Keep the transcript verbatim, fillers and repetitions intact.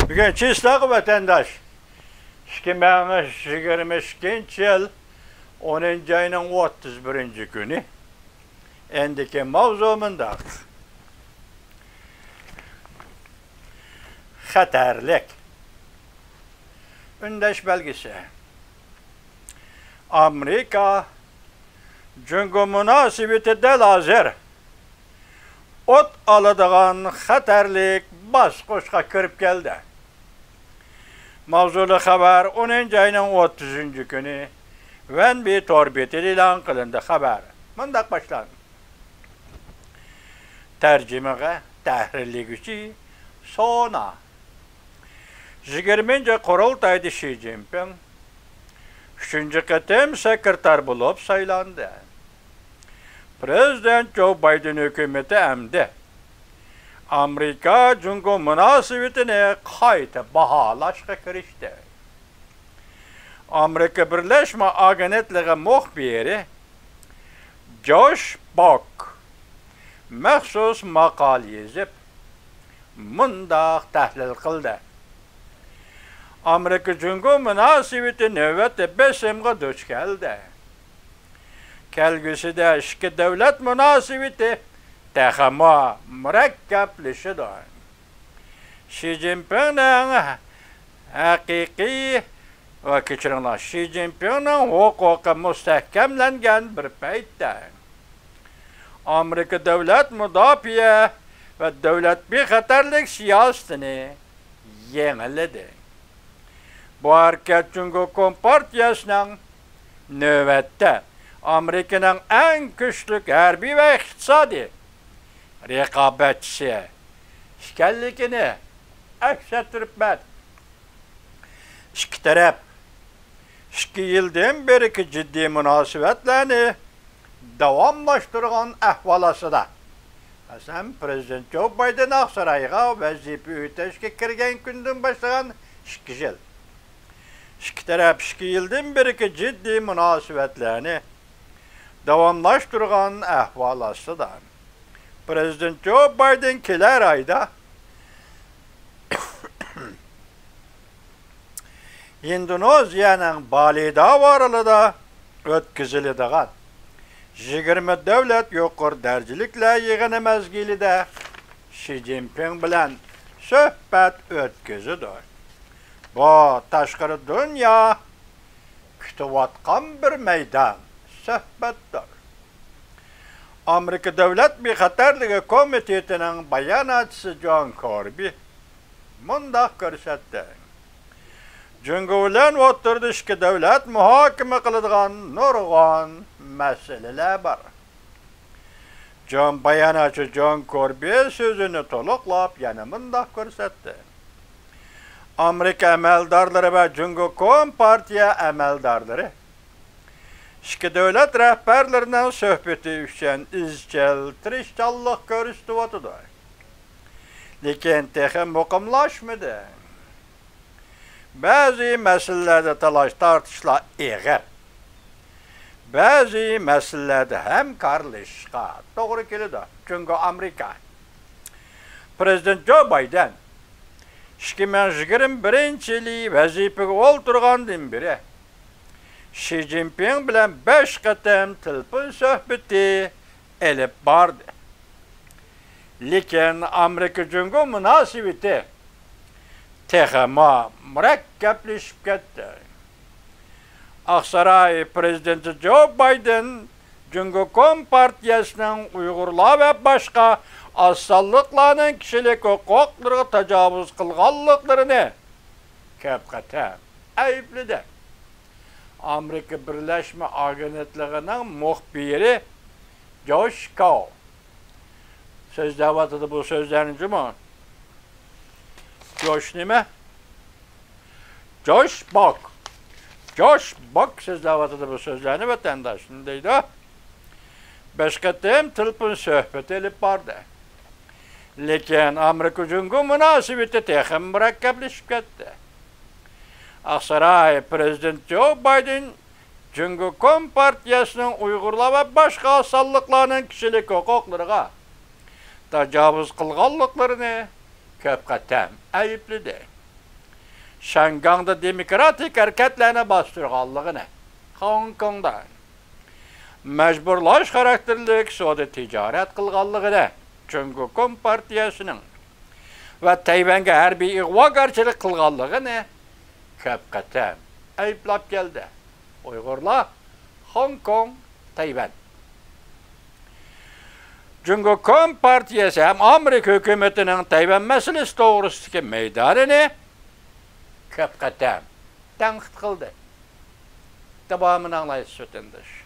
بۈگۈن چىسلاغ ۋەتەنداش، ئىككى مىڭ يىگىرمە ئىككىنچى يىل ئونىنچى ئاينىڭ ئوتتۇز بىرىنچى كۈنى. ئەندىكى ماۋزۇ مۇنداق. خەتەرلىك. ئۈندەش بەلگىسى. ئامېرىكا جۇڭگو مۇناسىۋىتى دەل ھازىر ئوت ئالىدىغان خەتەرلىك باسقۇچقا كىرىپ كەلدى. ماۋزۇلۇق خەۋەر ئونىنچى ئاينىڭ ئوتتۇزىنچى كۈنى ۋەنبى تور بېتىدە ئېلان قىلىندى. خەۋەر مۇنداق باشلاندى. تەرجىمىگە تەھرىرلىگۈچى سونا. يىگىرمىنچى قۇرۇلتايدا شى جىنپىڭ ئۈچىنچى قېتىم سېكرېتار بولۇپ سايلاندى. پىرېزىدېنت جو بايدېن ھۆكۈمىتى ئەمدى ئامېرىكا جۇڭگو مۇناسىۋىتىنى قايتا باھالاشقا كىرىشتى. ئامېرىكا بىرلەشمە ئاگېنتلىقى مۇخبىرى جوش بوك مەخسۇس ماقالە يېزىپ، مۇنداق تەھلىل قىلدى: ئامېرىكا جۇڭگو مۇناسىۋىتى نۆۋەتتە بېسىمغا دۇچ كەلدى. كەلگۈسىدە ئىككى دۆلەت مۇناسىۋىتى تېخىمۇ مۇرەككەپلىشىدۇ. شى جىنپىڭنىڭ ھەقىقىي ۋە، كەچۈرۈڭلار، شى جىنپىڭنىڭ ھوقۇقى مۇستەھكەملەنگەن بىر پەيتتە، ئامېرىكا دۆلەت مۇداپىئە ۋە دۆلەت بىخەتەرلىك سىياسىتىنى يېڭىلىدى. بۇ ھەرىكەت جۇڭگو كومپارتىيەسىنىڭ نۆۋەتتە ئامېرىكىنىڭ ئەڭ كۈچلۈك ھەربىي ۋە ئىقتىسادىي رىقابەتچىسى ئىكەنلىكىنى ئەكس ئەتتۈرۈپ بەردى. ئىككى تەرەپ ئىككى يىلدىن بېرىكى جىددىي مۇناسىۋەتلەرنى داۋاملاشتۇرغان ئەھۋال ئاستىدا، مەسىلەن، پىرېزىدېنت جو بايدېن ئاقسارايغا ۋەزىپە ئۆتەشكە كىرگەن كۈندىن باشلىغان ئىككى يىل، ئىككى تەرەپ ئىككى يىلدىن بېرىكى جىددىي مۇناسىۋەتلەرنى داۋاملاشتۇرغان ئەھۋال ئاستىدا، پىرېزىدېنت جو بايدېن كېلەر ئايدا ھىندونېزىيەنىڭ بالى داۋارىلىدا ئۆتكۈزۈلىدىغان يىگىرمە دۆلەت يۇقىرى دەرىجىلىكلەر يىغىنى مەزگىلىدە شى جىنپىڭ بىلەن سۆھبەت ئۆتكۈزىدۇ. بۇ تاشقىرى دۇنيا كۈتۈۋاتقان بىر مەيدان سۆھبەتتۇر. ئامېرىكا دۆلەت بىخەتەرلىكى كومىتېتىنىڭ باياناتچىسى جون كوربى مۇنداق كۆرسەتتى: جۇڭگو بىلەن ئوتتۇرىدا ئىككى دۆلەت مۇھاكىمە قىلىدىغان نۇرغۇن مەسىلىلەر بار. جون باياناتچى جون كوربى سۆزىنى تولۇقلاپ يەنە مۇنداق كۆرسەتتى: ئامېرىكا ئەمەلدارلىرى ۋە جۇڭگو كومپارتىيە ئەمەلدارلىرى ئىككى دۆلەت رەھبەرلىرىنىڭ سۆھبىتى ئۈچۈن ئىزچىل تىرىشچانلىق كۆرسىتىۋاتىدۇ. لېكىن تېخى مۇقىملاشمىدى. بەزى مەسىلىلەردە تالاش-تارتىشلار ئېغىر. بەزى مەسىلىلەردە ھەمكارلىشىشقا توغرا كېلىدۇ. جۇڭگو ئامېرىكا. پىرېزىدېنت جو بايدېن ئىككى مىڭ يىگىرمە بىرىنچى يىلى ۋەزىپىگە ئولتۇرغاندىن بېرى شى جىنپىڭ بىلەن بەش قېتىم تېلېفون سۆھبىتى ئېلىپ باردى. لېكىن ئامېرىكا جۇڭگو مۇناسىۋىتى تېخىمۇ مۇرەككەپلىشىپ كەتتى. ئاقساراي پىرېزىدېنتى جو بايدېن جۇڭگو كومپارتىيەسىنىڭ ئۇيغۇرلار ۋە باشقا ئاز سانلىقلارنىڭ كىشىلىك ھوقۇقلىرىغا تاجاۋۇز قىلغانلىقلىرىنى كۆپ قېتىم ئەيىبلىدى. ئامېرىكا بىرلەشمە ئاگېنتلىقىنىڭ مۇخبىرى جوش كاۋ سۆزلەۋاتىدۇ بۇ سۆزلەرنى جۇمۇ. جوش نېمە؟ جوش بوك. جوش بوك سۆزلەۋاتىدۇ بۇ سۆزلەرنى، ۋەتەنداش. نېمە دەيدۇ؟ بەش قېتىم تېلېفون سۆھبىتى ئېلىپ باردى. لېكىن ئامېرىكا جۇڭگو مۇناسىۋىتى تېخىمۇ مۇرەككەپلىشىپ كەتتى. ئاقساراي پىرېزىدېنت جو بايدېن جۇڭگو كومپارتىيەسىنىڭ ئۇيغۇرلار ۋە باشقا ئاز سانلىقلارنىڭ كىشىلىك ھوقۇقلىرىغا تاجاۋۇز قىلغانلىقلىرىنى كۆپ قېتىم ئەيىبلىدى. شياڭگاڭدا دېموكراتىك ھەرىكەتلەرنى باستۇرغانلىقىنى، خوڭكوڭدا مەجبۇرلاش خاراكتېرلىك سودا تىجارەت قىلغانلىقىنى، جۇڭگو كومپارتىيەسىنىڭ ۋە تەيۋەنگە ھەربىي ئىغۋاگەرچىلىك قىلغانلىقىنى كۆپ قېتىم ئەيىبلەپ كەلدى. ئۇيغۇرلار، خوڭكوڭ، تەيۋەن. جۇڭگو كومپارتىيەسى ھەم ئامېرىكا ھۆكۈمىتىنىڭ تەيۋەن مەسىلىسى توغرىسىدىكى مەيدانىنى كۆپ قېتىم تەنقىد قىلدى. داۋامىنى ئاڭلايسىز، ۋەتەنداش.